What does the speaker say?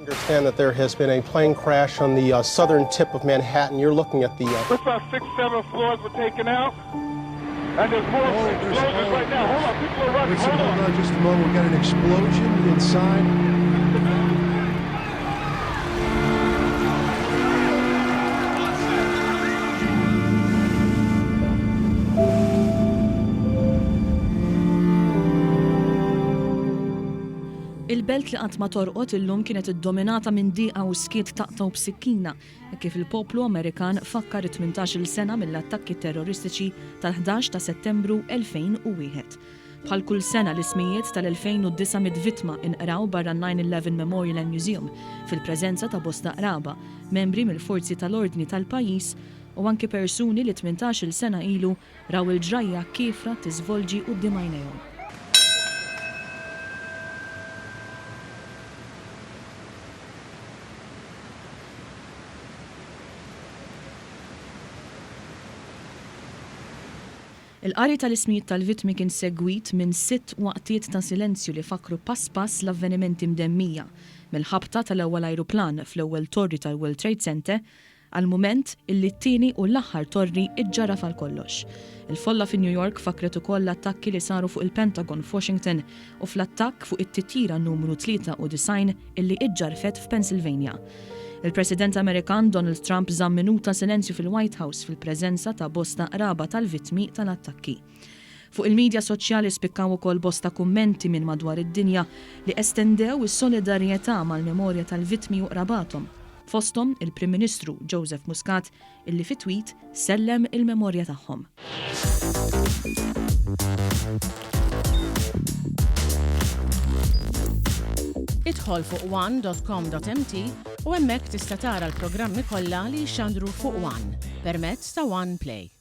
Understand that there has been a plane crash on the uh, southern tip of Manhattan. You're looking at the. Uh, Looks like six, seven floors were taken out. And there's more Oh, there's- explosions oh. right now. Hold on, people are running. Richard, Hold hold on. on just a moment. We've got an explosion inside. Il-belt li qatt ma torqod illum kienet iddominata minn diqa u skiet taqtgħu b'sikkina hekk kif il-poplu Amerikan fakkar it-18-il sena mill-attakki terroristiċi tal-11 ta' Settembru 2001. Bħal kull sena l-ismijiet tal-2,900 vittma inqraw barra n-9/11 Memorial and Museum fil-preżenza ta' bosta qraba, membri mill-forzi tal-ordni tal-pajjiż u anki persuni li 18-il sena ilu raw il-ġrajja kiefra tiżvolġi quddiem għajnejhom. Il-qari tal-ismijiet tal-vittmi kien segwit minn sitt waqtiet ta' silenzju li fakkru pass pass l-avvenimenti mdemmija, mill-ħabta tal-ewwel ajruplan fl-ewwel torri tal-World Trade Center għall-mument illi t-tieni u l-aħħar torri ġġarraf għal kollox. Il-folla fi New York fakkret ukoll l-attakki li saru fuq il-Pentagon f'Washington u fl-attakk fuq it-titjira numru 93 illi ġġarrfet f'Pennsylvania. Il-President Amerikan Donald Trump żamm minuta silenzju fil-White House fil-preżenza ta' bosta qraba tal-vittmi tal-attakki. Fuq il-midja soċjali spikkaw ukoll bosta kummenti minn madwar id-dinja li estendew is-solidarjetà mal-memorja tal-vittmi u qrabathom, fosthom il-Prim Ministru Joseph Muscat illi fi tweet sellem il-memorja tagħhom. Idħol fuq one.com.mt u hemmhekk tista' tara l-programmi kollha li jixxandru fuq One permezz ta' One Play.